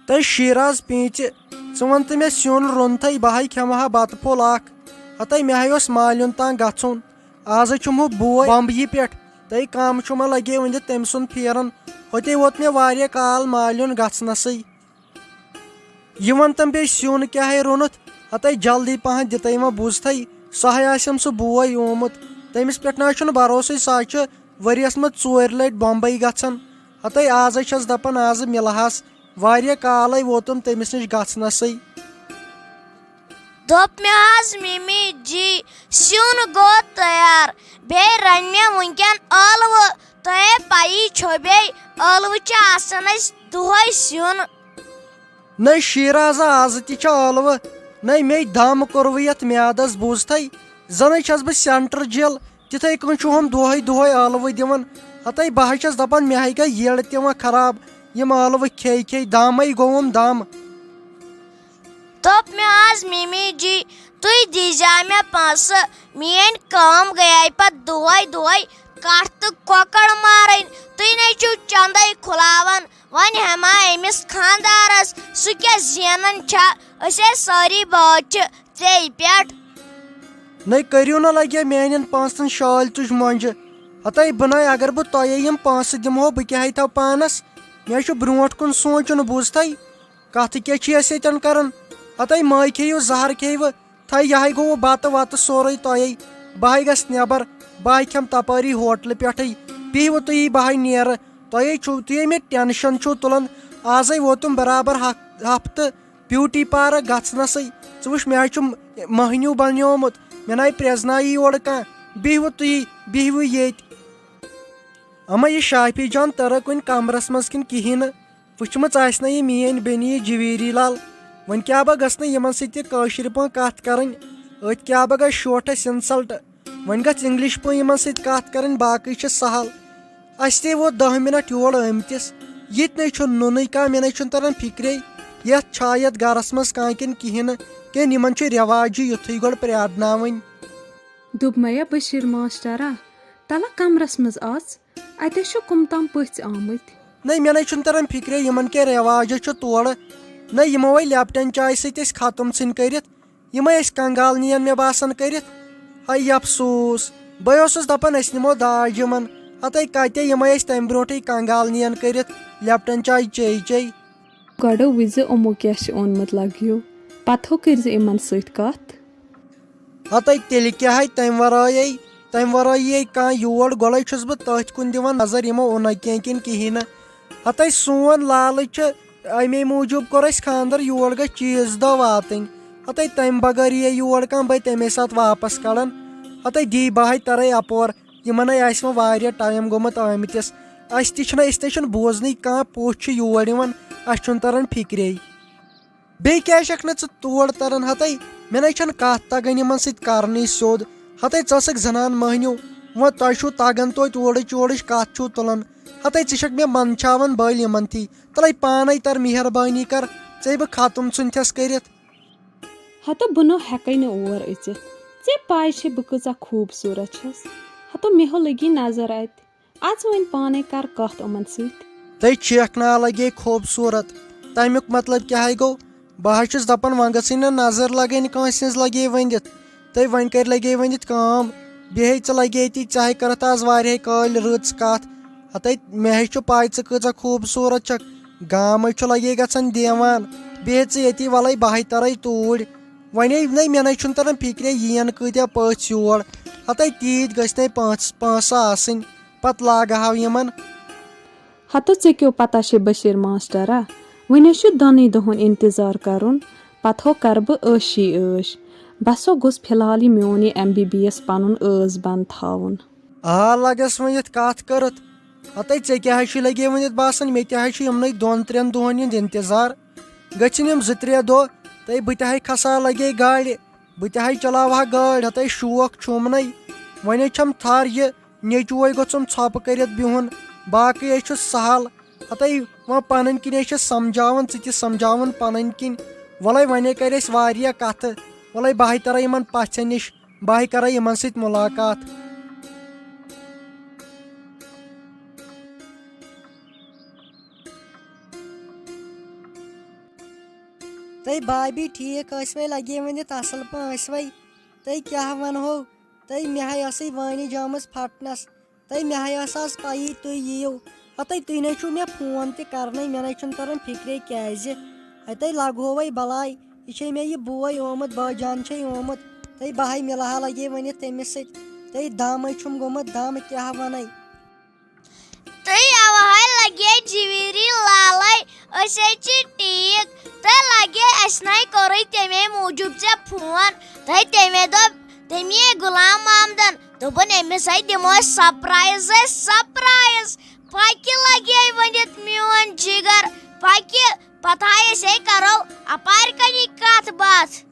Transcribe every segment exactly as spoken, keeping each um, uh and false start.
تہٕ شیراز پیٖنژِ، ژٕ وَن تہٕ مےٚ، سیُن روٚنتھٕے، بہٕ ہاے کھٮ۪مہٕ ہا بَتہٕ پھوٚل اَکھ۔ ہَتَے مےٚ ہاے اوس مالیُن تام گژھُن۔ آزَے چھُم ہُہ بوے بمبیہِ پٮ۪ٹھ۔ تہٕ کَم چھُمہ لَگے وٕنہِ تٔمۍ سُنٛد پھیران۔ ہوٚتے ووت مےٚ واریاہ کال مالیُن گژھنَسٕے۔ یہِ وَن تہٕ بیٚیہِ، سیُن کیٛاہ ہے روٚنُتھ؟ ہَتَے جلدی پَہَن دِتَے وۄنۍ بوٗزتھٕے۔ سُہ ہاے آسٮ۪م سُہ بوے آمُت۔ تٔمِس پٮ۪ٹھ نہ حظ چھُنہٕ بھروسٕے، سُہ حظ چھُ ؤریَس منٛز ژورِ لَٹہِ بمبئی گژھان۔ ہَتَے آزَے چھَس دَپان، آزٕ مِلہٕ ہَس۔ واریاہ کالَے ووتُم تٔمِس نِش گژھنَسٕے۔ دوٚپ مےٚ حظ مِمی جی، سیُن گوٚو تیار، بیٚیہِ رَنہِ مےٚ وٕنکٮ۪ن ٲلوٕ۔ تۄہے پَیی چھو، بیٚیہِ ٲلوٕ چھِ آسان اَسہِ دۄہَے سیُن۔ نَے شیرازا، آزٕ تہِ چھِ ٲلوٕ۔ نَے مے دَم کوٚروٕ یَتھ میادَس، بوٗزتھٕے؟ زَنَے چھَس بہٕ سٮ۪نٹر جیل۔ تِتھَے کٔنۍ چھُ ہُم دۄہَے دۄہَے ٲلوٕ دِوان۔ ہَتَے بہٕ ہَے چھَس دَپان، مےٚ ہَے گٔے یٔڈ تہِ وۄنۍ خراب، یِم ٲلوٕ کھے کھے، دَمَے گوٚوُم دَم۔ دوٚپ مےٚ آز مِمی جی، تُہۍ دیٖزیو مےٚ پونٛسہٕ، میٛٲنۍ کٲم گٔیے پَتہٕ دۄہَے دۄہَے کَٹھ تہٕ کۄکَر مارٕنۍ۔ تُہۍ نَے چھِو چَندَے کھُلاوان۔ وۄنۍ ہٮ۪مہٕ ہا أمِس خانٛدارَس، سُہ کیٛاہ زینان چھا؟ أسۍ ہے سٲری بٲژ چھِ ژےٚ پٮ۪ٹھ۔ نَے کٔرِو نہ لَگیا میٛانٮ۪ن پونٛسَن شٲلۍ تُج مۄنٛجہِ۔ ہَتَے بہٕ نَے، اگر بہٕ تۄہے یِم پونٛسہٕ دِمہو، بہٕ کیٛاہ ہے تھاوٕ پانَس؟ مےٚ چھُ برونٛٹھ کُن سونٛچُن، بوٗزتھٕے؟ کَتھٕ کیٛاہ چھِ اَسہِ ییٚتٮ۪ن کَران؟ ہَتَے مٲے کھیٚیِو، زَہر کھیٚیِوٕ۔ تھَے یہِ ہَے گوٚوٕ بَتہٕ وَتہٕ سورُے تۄہے۔ بہٕ ہَے گژھٕ نٮ۪بَر، بہٕ ہَے کھٮ۪مہٕ تَپٲری ہوٹلہٕ پٮ۪ٹھٕے۔ بِہِوٕ تُہی، بہٕ ہَے نیرٕ۔ تۄہے چھُو، تُہے مےٚ ٹٮ۪نشَن چھُو تُلان۔ آزَے ووتُم برابر ہَف-، ہفتہٕ بیوٹی پارک گژھنَسٕے۔ ژٕ وٕچھ، مےٚ حظ چھُ مٔہنیوٗ بنیومُت، مےٚ نَے پرٛزنایی یورٕ کانٛہہ۔ بِہِوٕ تُہی، بِہِوٕ ییٚتۍ۔ اما، یہِ شافی جان تٔرٕکھ کُنہِ کمرس منٛز کِنہٕ کِہیٖنۍ نہٕ؟ وٕچھمٕژ آسہِ نہ یہِ میٲنۍ بیٚنہِ، یہِ جویری لال۔ وۄنۍ کیٛاہ بہ گٔژھ نہٕ یِمن سۭتۍ تہِ کٲشِر پٲٹھۍ کتھ کرٕنۍ؟ أتھۍ کیٛاہ بہ گژھِ شوٹھس insult؟ وۄنۍ گژھِ English پٲٹھۍ یِمن سۭتۍ کتھ کرٕنۍ، باقٕے چھِ سہل۔ اسہِ تے ووت دہ منٹ یور آمتِس، یہِ تہِ نے چھُنہٕ نُنٕے کانٛہہ، مےٚ نے چھُنہٕ تران فکرے، یتھ چھا یتھ گرس منٛز کانٛہہ کِنہٕ کِہیٖنۍ نہٕ، کِنہٕ یِمن چھُ رٮ۪واجی یُتھُے گۄڈٕ پرٛارناوٕنۍ۔ دوٚپمَیا بشیٖر ماسٹرا، تَلہ کمرس منٛز اَژ، اَتہِ چھُ کٕم تام پٔژھۍ آمٕتۍ۔ نَے، مےٚ نَے چھُنہٕ تران فِکرے، یِمن کیٛاہ رٮ۪واجہ چھُ تورٕ۔ نَے، یِمو ہے لیپٹن چایہِ سۭتۍ أسۍ ختم ژھٕنۍ کٔرِتھ، یِمے ٲسۍ کنگال نِین مےٚ باسان کٔرِتھ۔ ہاے افسوس، بہٕ اوسُس دپان أسۍ نِمو داج یِمن، ہتے کتے یِمے ٲسۍ تمہِ برونٹھٕے کنگال نِین کٔرِتھ لیپٹن چاے چے چے۔ گۄڈٕ وٕچھ زِ یِمو کیٛاہ چھُ اوٚنمُت لگیو، پتہٕ ہو کٔرۍ زِ یِمن سۭتۍ کتھ۔ ہتے تیٚلہِ کیٛاہ ہے تمہِ ورٲے، تمہِ ورٲیی ہے کانٛہہ یور، گۄڈے چھُس بہٕ تٔتھۍ کُن دِوان نظر یِمو اوٚنا کینٛہہ کِنہٕ کِہیٖنۍ نہٕ۔ ہتے سون لالٕچ چھِ امے موٗجوٗب کوٚر اسہِ خانٛدر، یور گژھِ چیٖز دہ واتٕنۍ۔ ہتے تمہِ بغٲر یی یور کانٛہہ، بے تمے ساتہٕ واپس کڑان۔ ہتے دی بہے ترے اپور، یِمن ہے آسہِ وۄنۍ واریاہ ٹایم گوٚمُت آمتِس۔ اسہِ تہِ چھُنہٕ، أسۍ نے چھِنہٕ بوزنٕے کانٛہہ پوٚژھ چھُ یور یِوان، اسہِ چھُنہٕ تران فکرے۔ بیٚیہِ کیٛازِ چھَکھ نہٕ ژٕ تور تران؟ ہتے، مےٚ نے چھَنہٕ کَتھ تَگان یِمَن سۭتۍ کَرنٕے سیوٚد۔ ہتے، ژٕ ٲسٕکھ زنان مٔہنیوٗ، وۄنۍ تۄہہِ چھُو تَگان توتہِ اورٕچ یورٕچ کَتھ چھُو تُلان۔ ہتے، ژٕ چھَکھ مےٚ منٛدچھاوان بٔلۍ یِمَن تھی۔ تَلَے پانَے تَر، مہربٲنی کَر، ژےٚ بہٕ ختم ژھُنتھَس کٔرِتھ۔ ہتہٕ، بہٕ نہٕ ہٮ۪کَے نہٕ اور أژِتھ۔ ژےٚ پَے چھے بہٕ کۭژاہ خوٗبصوٗرت چھَس۔ ہتہٕ، مےٚ ہو لٔگی نظر اَتہِ۔ اژ وۄنۍ پانے کر کتھ یِمن سۭتۍ۔ تہٕ چھیکھ ناو لگے خوٗبصوٗرت، تمیُک مطلب کیٛاہ ہے گوٚو؟ بہٕ حظ چھُس دپان وۄنۍ گٔژھٕے نہٕ نظر لگٕنۍ کٲنٛسہِ ہٕنٛز لگے ؤنِتھ۔ تہٕ وۄنۍ کٔرۍ لگے ؤنِتھ کٲم، بیٚیہِ ہے ژٕ لگے تی، ژےٚ ہے کٔرتھ آز واریاہے کٲلۍ رٕژ کتھ۔ ہتے مےٚ ہے چھُ پاے ژٕ کۭژاہ خوٗبصوٗرت چھکھ، گامے چھُ لگے گژھان دیوان۔ بیٚیہِ ژٕ ییٚتی، ولے بہٕ ہے ترے توٗرۍ۔ وۄنۍ ہے نَے مےٚ نَے چھُنہٕ تران فِکرے یِیَن کۭتیٛاہ پٔژھۍ یور۔ ہَتَے تیٖتۍ گٔژھۍ نَے پانٛژھ پانٛژھ ساسٕنۍ۔ پَتہٕ لاگہٕ ہاو یِمَن۔ ہَتہٕ ژےٚ کیٛاہ پتہ چھے بشیٖر ماسٹرا؟ وۄنۍ ہے چھُ دۄنٕے دۄہَن انتظار کرُن، پتہٕ ہو کرٕ بہٕ عٲشی عٲش۔ بس ہو گوٚژھ فی الحال یہِ میون یہِ ایم بی بی ایس پنُن عٲز بنٛد تھاوُن۔ آ، لگس وۄنۍ یتھ کتھ کٔرتھ۔ ہتے ژےٚ کیٛاہ حظ چھُے لگے وۄنۍ یتھ باسان؟ مےٚ تہِ حظ چھُ یِمنٕے دۄن ترٛٮ۪ن دۄہن ہُنٛد انتظار۔ گٔژھِنۍ یِم زٕ ترٛےٚ دۄہ، تہٕ بہٕ تہِ ہاے کھسہٕ ہا لگے گاڑِ، بہٕ تہِ ہاے چلاوٕ ہا گٲڑۍ۔ ہتے شوق چھُمنٕے، وۄنۍ حظ چھم تھر یہِ نیٚچوے گوٚژھُم ژھۄپہٕ کٔرِتھ بِہُن، باقٕے حظ چھُ سہل۔ ہتے وۄنۍ پنٕنۍ کِنۍ حظ چھِ سمجھاوان، ژٕ تہِ سمجھاوان پنٕنۍ کِنۍ۔ وۄلے وۄنۍ ہے کرِ اَسہِ واریاہ کتھٕ، وۄلے بہٕ ہاے ترے یِمن پژھٮ۪ن نِش۔ بہٕ ہاے کرے یِمن سۭتۍ مُلاقات۔ تہٕ بھابھی ٹھیٖک ٲسوَے، لگے ؤنِتھ اَصٕل پٲٹھۍ ٲسوَے۔ تہٕ کیٛاہ وَنہو، تہٕ مےٚ ہَے ٲسٕے وٲنِج آمٕژ پھٹنَس۔ تہٕ مےٚ ہَے ٲس آز پَیی تُہۍ یِیِو۔ ہَتَے تُہۍ نَے چھُو مےٚ فون تہِ کَرنَے، مےٚ نَے چھُنہٕ تَران فِکرے کیٛازِ۔ ہَتَے لَگہووَے بَلاے، یہِ چھے مےٚ یہِ بوے آمُت، باجان چھے آمُت۔ تہٕ بہٕ ہَے مِلہٕ ہا لگے ؤنِتھ تٔمِس سۭتۍ۔ تہٕ دَم ہَے چھُم گوٚمُت، دَم کیٛاہ وَنَے۔ تہٕ اَوَے لگے جویٖری لالَے، أسۍ ہے چھِ ٹھیٖک۔ تہٕ لگے اَسہِ نَے کوٚرُے تَمے موٗجوٗب ژےٚ فون۔ تہٕ تَمے دوٚپ تَمے غلام محمدَن، دوٚپُن، أمِس ہے دِمو أسۍ surprise، أسۍ surprise۔ پَکہِ لگے ؤنِتھ میون جِگر، پَکہِ، پَتہٕ ہے أسۍ ہے کَرو اَپارِ کَنی کَتھ باتھ۔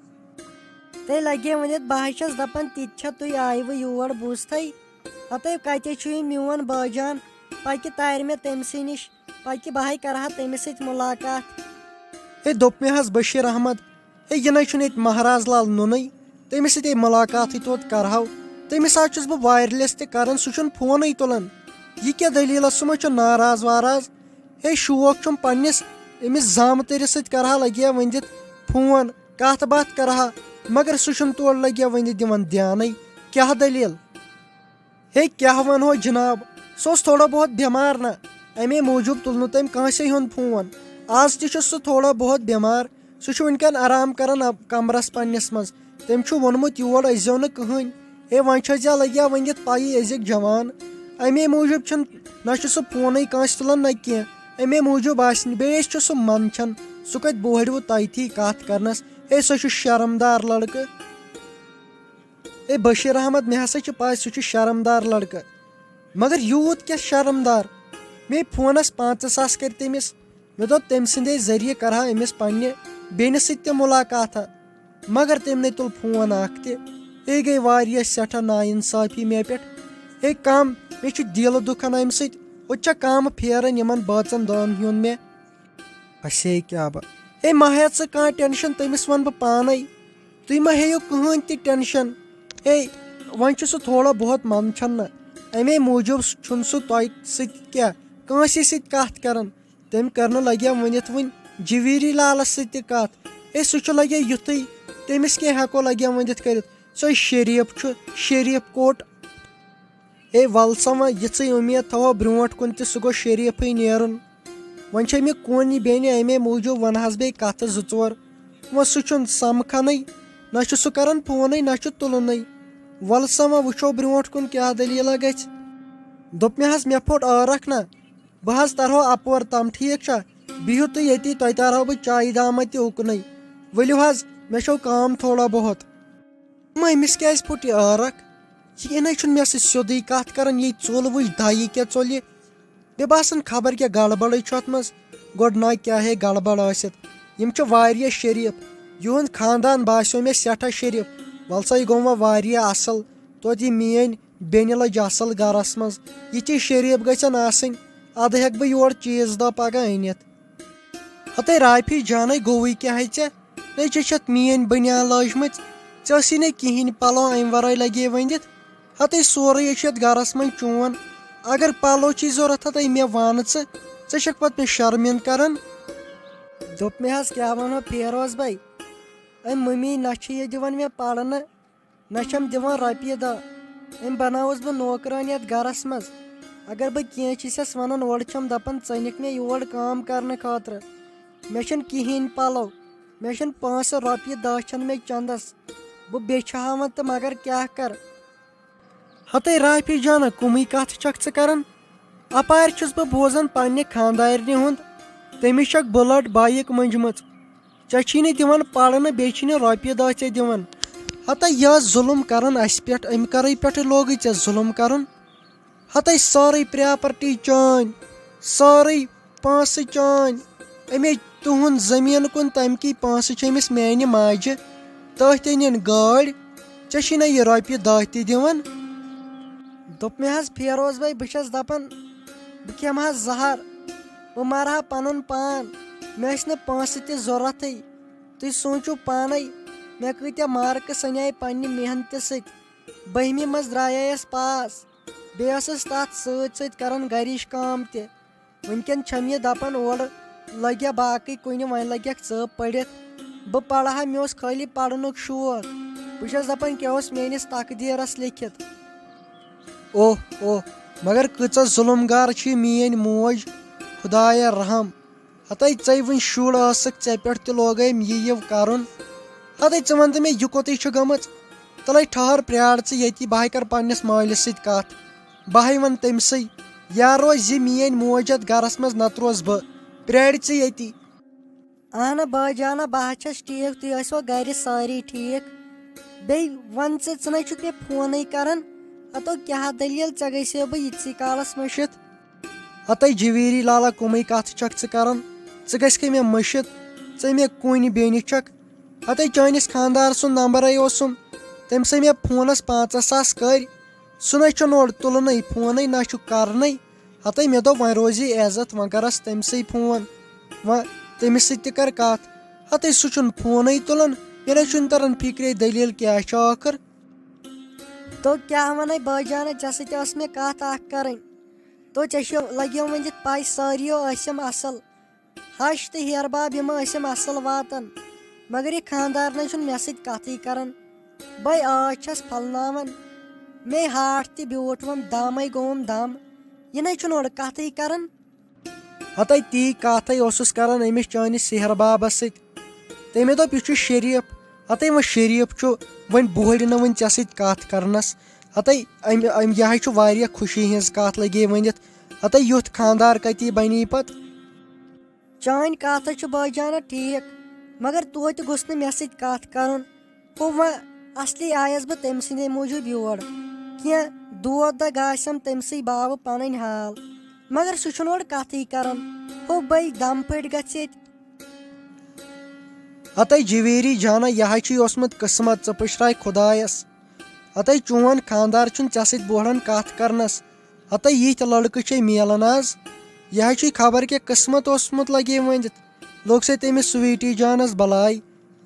تہٕ لگے ؤنِتھ، بہٕ ہَے چھَس دَپان، تِتہِ چھا تُہۍ آیوٕ یور بوٗزتھٕے؟ ہَتَے کَتہِ چھُ یہِ میون بٲجان؟ پَکہِ تارِ مےٚ تٔمۍ سٕے نِش، پَکہِ بہٕ ہَے کَرٕ ہا تٔمِس سۭتۍ مُلاقات۔ ہے، دوٚپ مےٚ حظ بشیٖر احمد، ہے، یہِ نَے چھُنہٕ ییٚتہِ مہراز لال نُنٕے، تٔمِس سۭتۍ ہے مُلاقاتٕے توت کَرٕہَو۔ تٔمِس حظ چھُس بہٕ wireless تہِ کَران، سُہ چھُنہٕ فونٕے تُلان۔ یہِ کیٛاہ دٔلیٖلہ، سُہ ما چھُ ناراض واراض؟ ہے، شوق چھُم پنٛنِس أمِس زامتٕرِس سۭتۍ کَرٕہا لگیا ؤنِتھ فون، کَتھ باتھ کَرٕہا، مگر سُہ چھُنہٕ تورٕ لگیا ؤنِتھ دِوان دھیانٕے۔ کیٛاہ دٔلیٖل؟ ہے، کیٛاہ وَنہو جِناب، سُہ اوس تھوڑا بہت بٮ۪مار نہ، اَمے موٗجوٗب تُل نہٕ تٔمۍ کٲنٛسے ہُنٛد فون۔ آز تہِ چھُ سُہ تھوڑا بہت بٮ۪مار، سُہ چھُ وٕنکٮ۪ن آرام کران اَ-، کمرَس پنٛنِس منٛز۔ تٔمۍ چھُ ووٚنمُت، یور أسۍزیو نہٕ کٕہٕنۍ۔ ہے، وۄنۍ چھَس یا لگیا ؤنِتھ پَیی أزِکۍ جوان، اَمے موٗجوٗب چھُنہٕ، نہ چھُ سُہ فونٕے کٲنٛسہِ تُلان نہ کینٛہہ، اَمے موٗجوٗب آسہِ نہٕ۔ بیٚیہِ چھُ سُہ منٛدچھان، سُہ کَتہِ بوہرِوٕ تۄہہِ تھی کَتھ کرنَس؟ ہے، سُہ چھُ شرمدار لڑکہٕ۔ اے بشیٖر احمد، مےٚ ہسا چھِ پَے سُہ چھُ شرمدار لڑکہٕ، مگر یوٗت کیٛاہ شرمدار؟ مےٚ فونس پنٛژاہ ساس کٔرۍ تٔمِس۔ مےٚ دوٚپ، تٔمۍ سٕنٛدے ذٔریعہٕ کرٕ ہا أمِس پننہِ بیٚنہِ سۭتۍ تہِ مُلاقاتہ، مگر تٔمۍ نے تُل فون اکھ تہِ۔ یہِ گٔے واریاہ سٮ۪ٹھاہ نااِنصٲفی مےٚ پٮ۪ٹھ۔ ہے کم، مےٚ چھُ دِل دُکھان اَمہِ سۭتۍ۔ ہُتہِ چھا کم پھیران یِمن بٲژن دۄن ہُنٛد مےٚ؟ اَسے کیٛاہ با-، ہے مہ ہےٚ ژٕ کانٛہہ ٹٮ۪نشن، تٔمِس وَنہٕ بہٕ پانے۔ تُہۍ مہ ہیٚیِو کٕہٕنۍ تہِ ٹٮ۪نشن۔ ہے، وۄنۍ چھُ سُہ تھوڑا بہت منٛدچھان نہ، اَمے موٗجوٗب چھُنہٕ سُہ تۄہہِ سۭتۍ کیٛاہ کٲنٛسے سۭتۍ کَتھ کران۔ تٔمۍ کٔر نہٕ لگیا ؤنِتھ وٕنۍ جویٖری لالَس سۭتۍ تہِ کَتھ۔ ہے، سُہ چھُ لگیا یُتھُے، تٔمِس کیٛاہ ہٮ۪کو لگیا ؤنِتھ کٔرِتھ؟ سُے شریٖف چھُ، شریٖف کوٚٹ۔ ہے، وَلہٕ سا وۄنۍ، یِژٕے اُمید تھاوو برٛونٛٹھ کُن تہِ، سُہ گوٚژھ شریٖفٕے نیرُن۔ وۄنۍ چھےٚ مےٚ کُن یہِ بیٚنہِ، اَمے موٗجوٗب وَنہٕ ہَس بیٚیہِ کَتھٕ زٕ ژور۔ وۄنۍ سُہ چھُنہٕ سَمکھَنٕے، نہ چھُ سُہ کَران فونٕے، نہ چھُ تُلنٕے۔ وَلہٕ سا وۄنۍ وٕچھو برٛونٛٹھ کُن کیٛاہ دٔلیٖلہ گژھِ۔ دوٚپ مےٚ حظ، مےٚ پھوٚٹ عٲرَکھ نہ، بہٕ حظ تَرہو اَپور تام، ٹھیٖک چھا؟ بِہِو تُہۍ ییٚتی، تۄہہِ تارہو بہٕ چایہِ دامہ تہِ اُکنٕے۔ ؤلِو حظ، مےٚ چھو کٲم تھوڑا بہت۔ مہ أمِس کیٛازِ پھُٹ یہِ عٲرَکھ؟ یہِ نَے چھُنہٕ مےٚ سۭتۍ سیوٚدُے کَتھ کَران، یہِ ژوٚل وٕچھ دَیہِ کیٛاہ ژوٚل یہِ۔ مےٚ باسان خبر کیٛاہ گڑبڑٕے چھُ اَتھ منٛز۔ گۄڈٕ نہ کیٛاہ ہے گڑبڑ ٲسِتھ؟ یِم چھِ واریاہ شریٖف۔ یِہُنٛد خاندان باسیو مےٚ سٮ۪ٹھاہ شریٖف۔ وَلہٕ سا، یہِ گوٚو وۄنۍ واریاہ اَصٕل۔ توتہِ یہِ میٛٲنۍ بیٚنہِ لٔج اَصٕل گَرَس منٛز۔ یِتھی شریٖف گژھن آسٕنۍ۔ اَدٕ ہٮ۪کہٕ بہٕ یور چیٖز دَہ پَگاہ أنِتھ۔ ہتے رافی جانے، گوٚوٕے کیٛاہ ہے ژےٚ؟ نے ژےٚ چھَتھ میٛٲنۍ بٔنیان لٲجمٕژ، ژےٚ ٲسی نے کِہیٖنۍ پَلو اَمہِ وَرٲے لَگے ؤنِتھ۔ ہتے سورُے ہے چھُ یَتھ گَرَس منٛز چون۔ اگر پَلو چھی ضوٚرَتھ، ہتے مےٚ وَن ژٕ، ژٕ چھَکھ پَتہٕ مےٚ شرمِنٛد کَران۔ دوٚپ مےٚ حظ، کیٛاہ وَنو فیروز بھاے، أمۍ مٔمی نہ چھِ یہِ دِوان مےٚ پَرنہٕ، نہ چھَم دِوان رۄپیہِ دَہ۔ أمۍ بَناوُس بہٕ نوکران یَتھ گَرَس منٛز۔ اگر بہٕ کینٛہہ چھِسَس وَنان، اورٕ چھَم دَپان، "ژٕ أنِکھ مےٚ یور کٲم کَرنہٕ خٲطرٕ۔ مےٚ چھِنہٕ کِہیٖنۍ پَلو، مےٚ چھِنہٕ پونٛسہٕ، رۄپیہِ دَہ چھَنہٕ مےٚ چَندَس۔ بہٕ بیٚچھِ ہاوان تہٕ مگر کیٛاہ کَرٕ؟" ہتے رافی جانہ، کُمٕے کتھ چھکھ ژٕ کران؟ اپارِ چھُس بہٕ بوزان پننہِ خاندارنہِ ہُنٛد، تٔمِس چھکھ بُلٹ بایِک مٔنجمٕژ۔ ژےٚ چھی نہٕ دِوان پرنہٕ، بیٚیہِ چھی نہٕ رۄپیہِ دہ ژےٚ دِوان۔ ہتے یہِ ٲس ظُلُم کران اسہِ پٮ۪ٹھ، أمۍ کرے پٮ۪ٹھٕ لوگُے ژےٚ ظُلُم کرُن۔ ہتے سٲرٕے پراپرٹی چٲنۍ، سٲرٕے پونٛسہٕ چٲنۍ، اَمے تُہُنٛد زٔمیٖن کُن، تَمہِ کی پونٛسہٕ چھِ أمِس میٛانہِ ماجہِ، تٔتھۍ أنِن گٲڑۍ، ژےٚ چھی نہ یہِ رۄپیہِ دَہ تہِ دِوان؟ دوٚپ مےٚ حظ، فیروز بھاے، بہٕ چھَس دَپان، بہٕ کھٮ۪مہٕ ہا زَہر، بہٕ مَرٕ ہا پَنُن پان، مےٚ ٲسۍ نہٕ پونٛسہٕ تہِ ضوٚرَتھٕے۔ تُہۍ سوٗنٛچِو پانَے، مےٚ کۭتیٛاہ مارکٕس اَنے پنٛنہِ محنتہِ سۭتۍ۔ بٔہمہِ منٛز درٛایے اَسہِ پاس، بیٚیہِ ٲسٕس تَتھ سۭتۍ سۭتۍ کَران گَرِچ کٲم تہِ۔ وٕنکٮ۪ن چھَم یہِ دَپان، اورٕ لَگہِ ہا باقٕے کُنہِ، وۄنۍ لَگہِ ہَکھ ژٕ پٔرِتھ۔ بہٕ پرٕ ہا، مےٚ اوس خٲلی پرنُک شوق۔ بہٕ چھَس دَپان، کیٛاہ اوس میٛٲنِس تقدیٖرَس لیٚکھِتھ۔ اوہ، اوہ، مگر کۭژاہ ظُلُم گار چھِ میٛٲنۍ موج، خۄدایا رحم۔ ہَتَے ژَے وٕنۍ شُر ٲسٕکھ، ژےٚ پٮ۪ٹھ تہِ لوگَے یہِ یہِ کَرُن۔ ہَتَے ژٕ وَن تہٕ مےٚ، یہِ کوٚتٕے چھِ گٔمٕژ؟ تَلَے ٹھہر، پرٛار ژٕ ییٚتی، بہٕ ہَے کَرٕ پنٛنِس مٲلِس سۭتۍ کَتھ۔ بہٕ ہَے وَنہٕ تٔمۍ سٕے، یا روزِ یہِ میٛٲنۍ موج یَتھ گَرَس منٛز، نَتہٕ روز بہٕ۔ پرٛارِ ژٕ ییٚتی۔ اہنہ بٲے جانہ، بہٕ ہا چھَس ٹھیٖک، تُہۍ ٲسوا گرِ سٲری ٹھیٖک؟ بیٚیہِ وَن ژٕ، ژٕ نَے چھُکھ مےٚ فونٕے کران۔ ہتو کیٛاہ دٔلیٖل، ژےٚ گٔژھے بہٕ یِتسٕے کالَس مٔشِتھ؟ ہتے جویری لالا، کُمٕے کَتھ چھَکھ ژٕ کران؟ ژٕ گژھکھے مےٚ مٔشِتھ، ژٕ مےٚ کُنہِ بیٚنہِ چھَکھ۔ ہتے چٲنِس خانٛدار سُنٛد نمبرے اوسُم، تٔمۍ سٕے مےٚ فونَس پنٛژاہ ساس کٔرۍ۔ سُہ نَے چھُنہٕ اورٕ تُلنٕے، فونٕے نہ چھُ کرنٕے۔ ہتے مےٚ دوٚپ، وۄنۍ روزِ عزت، وۄنۍ کرس تٔمۍ سٕے فون، وۄنۍ تٔمِس سۭتۍ تہِ کر کتھ۔ ہتے سُہ چھُنہٕ فونٕے تُلان، مےٚ نَے چھُنہٕ تران فِکرے دٔلیٖل کیٛاہ چھِ ٲخٕر۔ تو کیٛاہ وَنے بٲے جانہ، ژےٚ سۭتۍ ٲس مےٚ کَتھ اَکھ کَرٕنۍ۔ تو ژےٚ چھُ لَگیو وۄنۍ یِتھ پَے، سٲریو ٲسِم اَصٕل۔ ہَش تہٕ ہیرٕ باب یِم ٲسِم اَصٕل واتان، مگر یہِ خانٛدار نَے چھُنہٕ مےٚ سۭتۍ کَتھٕے کَران۔ بَے آز چھَس پھَلناوان، مے ہاٹھ تہِ بیوٗٹھ وۄنۍ دامَے گوٚوُم دام، یہِ نَے چھُنہٕ اورٕ کَتھٕے کَران۔ ہتے تی کَتھَے اوسُس کَران أمِس چٲنِس سِحر بابَس سۭتۍ۔ تٔمۍ دوٚپ، یہِ چھُ شریٖف۔ ہتے وۄنۍ شریٖف چھُ، وۄنۍ بوہرِ نہٕ وۄنۍ ژےٚ سۭتۍ کَتھ کَرنَس۔ ہتے أمۍ، أمۍ، یہِ ہَے چھُ واریاہ خوشی ہِنٛز کَتھ لَگے ؤنِتھ۔ ہتے یُتھ خانٛدار کَتی بَنی پَتہٕ؟ چٲنۍ کَتھ حظ چھِ بٲے جانہ ٹھیٖک، مگر توتہِ گوٚژھ نہٕ مےٚ سۭتۍ کَتھ کَرُن۔ ہُہ وۄنۍ اَصلی آیَس بہٕ تٔمۍ سٕنٛدے موٗجوٗب یور۔ کینٛہہ دود دَگ آسٮ۪م تٔمۍ سٕے باوٕ پَنٕنۍ حال، مگر سُہ چھُنہٕ اورٕ کَتھٕے کَران۔ ہُہ بَے دَم پھٔٹۍ گژھِ ییٚتہِ۔ ہتے جویری جانہ، یہِ ہَے چھُے اوسمُت قٕسمت، ژٕ پُشراے خۄدایَس۔ ہتے چون خانٛدار چھُنہٕ ژےٚ سۭتۍ بوہران کَتھ کَرنَس۔ ہتے یِتھۍ لٔڑکہٕ چھے میلان آز۔ یہِ ہَے چھُے خبر کیٛاہ قٕسمت اوسمُت لَگے ؤنِتھ۔ لوٚگ سَے تٔمِس سویٖٹی جانَس بَلاے،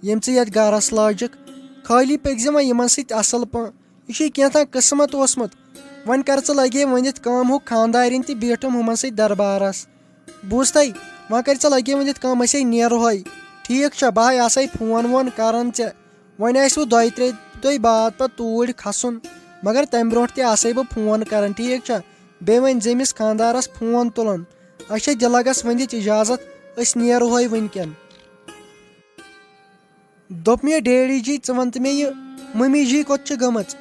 ییٚمۍ ژٕ یَتھ گَرَس لٲجِکھ۔ خٲلی پٔکۍ زِ وۄنۍ یِمَن سۭتۍ اَصٕل پٲ-، یہِ چھُے کینٛژھا قٕسمت اوسمُت۔ وۄنۍ کَر ژٕ لَگے ؤنِتھ کٲم، ہُہ خانٛدارِنۍ تہِ بیٖٹھٕم ہُمَن سۭتۍ دربارَس۔ بوٗزتھَے، وۄنۍ کَر ژٕ لَگے ؤنِتھ کٲم، أسے نیرہوے۔ ٹھیٖک چھا، بہٕ ہَے آسَے فون وون کَران ژےٚ۔ وۄنۍ آسِوٕ دۄیہِ ترٛیٚیہِ دۄہہِ بعد پَتہٕ توٗرۍ کھَسُن، مگر تَمہِ برونٛٹھ تہِ آسَے بہٕ فون کَران، ٹھیٖک چھا؟ بیٚیہِ وۄنۍ زِ أمِس خانٛدارَس فون تُلُن۔ اَسہِ چھےٚ دِلَگَس ؤنِتھ اِجازت، أسۍ نیرہوے وٕنۍکٮ۪ن۔ دوٚپ مےٚ، ڈیڈی جی، ژٕ وَن تہٕ مےٚ یہِ، مٔمی جی کوٚت چھِ گٔمٕژ؟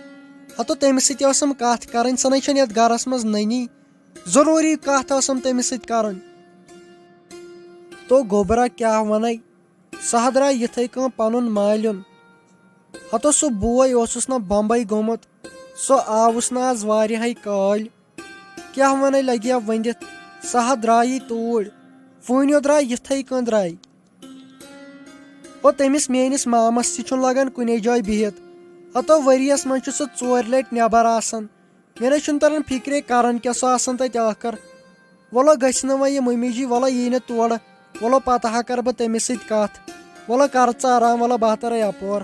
ہَتو تٔمِس سۭتۍ ٲسٕم کَتھ کَرٕنۍ، سۄ نَے چھَنہٕ یَتھ گَرَس منٛز نٔنی۔ ضروٗری کَتھ ٲسٕم تٔمِس سۭتۍ کَرٕنۍ۔ تو گوٚبرا کیٛاہ وَنَے؟ سُہ ہا درٛاو یِتھَے کٔنۍ پَنُن مالیُن۔ ہَتو سُہ بوے اوسُس نہ بمبے گوٚمُت، سُہ آوُس نہٕ آز واریاہَے کٲلۍ۔ کیٛاہ وَنَے لَگہِ ہا ؤنِتھ، سُہ ہا درٛایی توٗرۍ۔ فوٗنیو درٛاے یِتھَے کٔنۍ درٛاے۔ او تٔمِس میٛٲنِس مامَس تہِ چھُنہٕ لَگان کُنے جایہِ بِہِتھ۔ ہَتو ؤریَس منٛز چھُ سُہ ژورِ لَٹہِ نٮ۪بَر آسان۔ مےٚ نَے چھُنہٕ تَران فِکرے کَران کیٛاہ سُہ آسان تَتہِ ٲخٕر۔ وَلہٕ گٔژھِ نہٕ وۄنۍ یہِ مٔمی جی، وَلہٕ یی نہٕ تورٕ۔ وَلہٕ پَتہٕ ہا کَرٕ بہٕ تٔمِس سۭتۍ کَتھ۔ وَلہٕ کَر ژٕ آرام، وَلہٕ بہٕ ہا تَرَے اَپور۔